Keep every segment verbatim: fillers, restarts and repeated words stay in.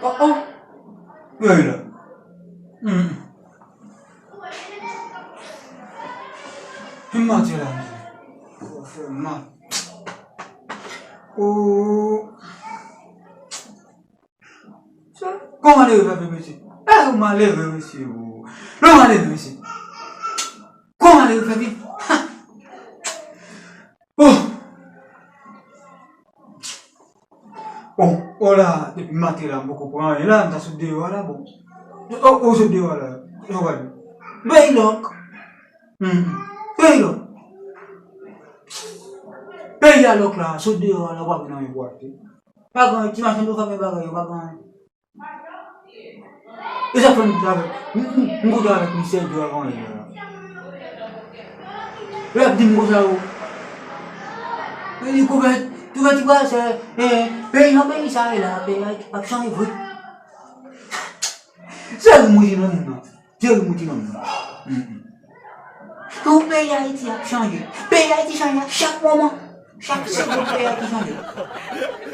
Oh, oh. Yo, yo la. Hmm. Fè m mati la, mezanmi. Fè m mal. Oh. Kòman malere fè viv, mesye? Eh, ou malere, mesye, oh. Lè ou malere, mesye. Kòman malere fè viv? Ha! Oh! Oh, oh la, depi maten la, m poko pran anyen la, m ta sot deyò a la, bon. Oh, oh, sot deyò a la. Yo, gade. Peyi lòk. Hmm. Peyi lòk. Peyi a lòk la, sot deyò a la, w pa vin anyen pou achte. Pa gen anyen, ti machann yo fèmen bagay yo, pa gen anyen. E sa fè m koute avèk, m, m, m koute avèk misye dwe avan yè la. Lè l ap di m konsa, yo. Li di, kouvèti, kouvèti brasè, eh, peyi nan peyi sa ye la, peyi a ap chanje vre. Se ri m ri nan moun nan. Jerry Moutiman. Pou peyi Ayiti ap chanje. Peyi Ayiti chanje a chak moman. Chak segonn peyi Ayiti chanje.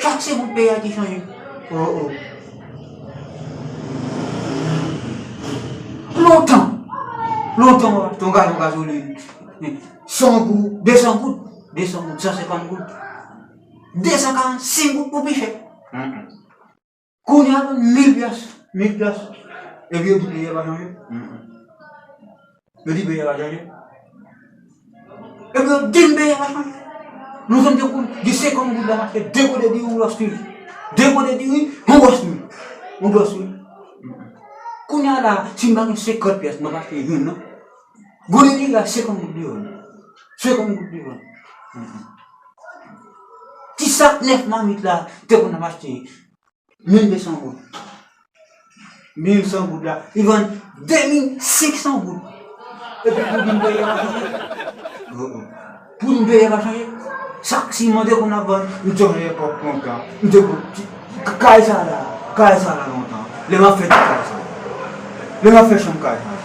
Chak segonn peyi Ayiti chanje. Oh, oh. Lontan. Lontan, w ap achte yon galon gazolin. San goud, de san goud. De san goud, san senkant goud. De san karannsenk goud pou pi chè. Kounye a, mil pyas, mil pyas. Epi yo di peyi a pa chanje. Yo di peyi a pa chanje. Epi yo di m peyi a pa chanje. Nou konn te konn di senkant goud la, m achte de gode diri, yon gwòs diri. De gode diri, yon gwòs diri. Yon gwòs diri. Kounye a la, si m pa gen senkant pyas, m ap achte youn, non. Gode diri a, senkant goud li vann. Senkant goud li vann. Ti sak nèf mamit la, te konn ap achte mil de san goud. Mil san goud la, li vann de mil senk san goud. Epi pou di m peyi a pa chanje. Oh, oh. Pou di m peyi a pa chanje. Sak siman te konn ap vann, m sonje epòk lontan. M te konn ti, k-, kay sa la, kay sa la lontan. Lè m ap fè ti kay sa la. Lè m ap fè chanm kay sa la.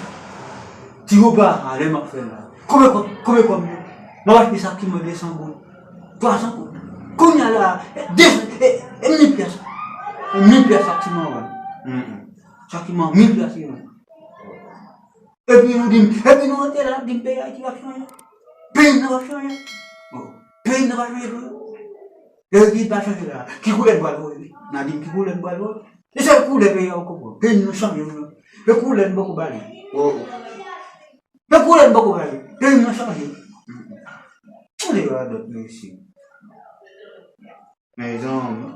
Ti wopa a, lè m ap fè la. Konbyen kòb, konbyen kòb yo? M ap achte sak siman de san goud. Twa san goud. Kounye a la, de, e, e mil pyas. E mil pyas sak siman vann. Sak siman mil pyas li vann. Epi nou di m, epi nou rete la, n ap di m peyi Ayiti ap chanje. Peyi m nan ap chanje. Bon, peyi m nan ap chanje tou. Epi pa chanje la. Ki koulè n pral voye? N a di m ki koulè n pral voye. Se sèl koulè peyi a ou konprann. Peyi m nan chanje, wi. Se koulè n poko ba li. Oh, oh. Se koulè n poko ba li. Peyi m nan chanje. Tande radòt mesye. Mezanmi.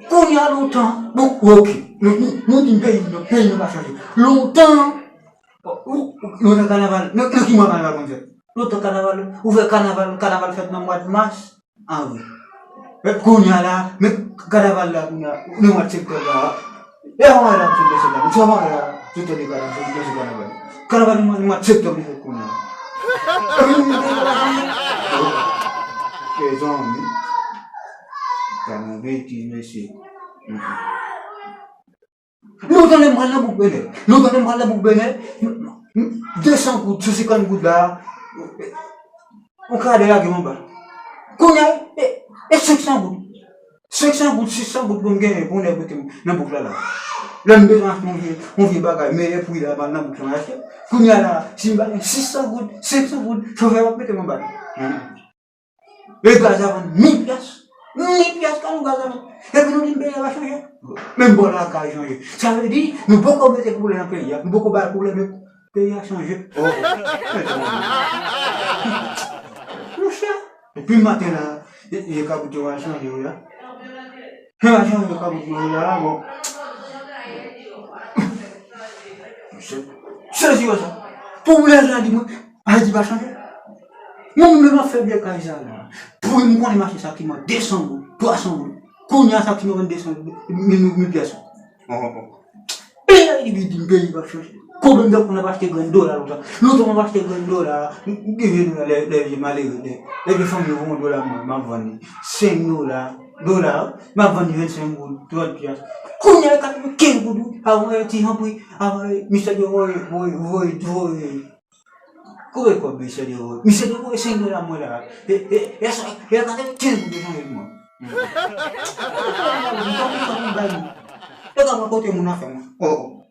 Kounye a lontan, bon, oke. Nou, nou, nou di peyi nou, peyi nou pa chanje. Lontan, ou, ou, lontan kanaval, nan, nan ki mwa kanaval konn fèt? Lontan kanaval, ou fè kanaval, kanaval fèt nan mwa mas, avri. Men kounye a la, men kanaval la kounye a, nan mwa septanm la, e avan la, sou de septanm, sou avan la, sou tande kanaval, sou de kanaval. Kanaval nan mwa septanm li fèt kounye a. Mezanmi. Kanaval betiz, mesye. Lontan lè m pral nan bouk Benè. Lontan lè m pral nan bouk Benè. De san goud, san senkant goud la. Yon kadè lage m anba. Kounye a, e, e senk san goud. Senk san goud, sis san goud pou m genyen, pou m pote nan bouk la la. Lè m bezwen achte yon vye, yon vye bagay, meyè pri la, m al nan bouk la, m achte. Kounye a la, si m pa gen sis san goud, senk san goud, chofè a p ap mete m anba. E gaz la vann mil pyas. Mil pyas galon gaz la vann. Epi nou di m peyi a pa chanje. Menm bò lakay chanje. Sa vle di, nou poko mete koulè nan peyi a. Nou poko bay koulè, men peyi a chanje. Oh, oh. Monchè, depi maten la, e, e kabrit yo pa chanje, wi, a. E pa chanje kabrit yo la, bon. Monchè, sezi wè sa. Pou mwen la di mwen, Ayiti pa chanje. Mwen menm m ap fè byen kay sa la. Pou m konnen mache sak siman de san goud, twa san goud. Kounye a sak siman vann de san goud, mil, mil, mil pyas. Oh, oh, oh. Peyi Ayiti di m peyi pa chanje. Konbyen m te konn ap achte grenn dola lontan. Lontan m ap achte grenn dola, m, m, m, lè, lè vye malere, lè, lè vye fanmi yo voye yon dola mwen, m ap vann li senk dola, dola, m ap vann li vennsenk goud, trant pyas. Kounye a, katrevenkenz goud, wi, avan, e, ti jan pri, avan, e, misye te voye, voye, voye, voye. Kote kòb misye te voye? Misye te voye senk dola mwen la. E, e, e, sa, e, katrevenkenz goud yo chanje pou mwen. Yo ka pran kote moun nan fè mwen. Oh, oh.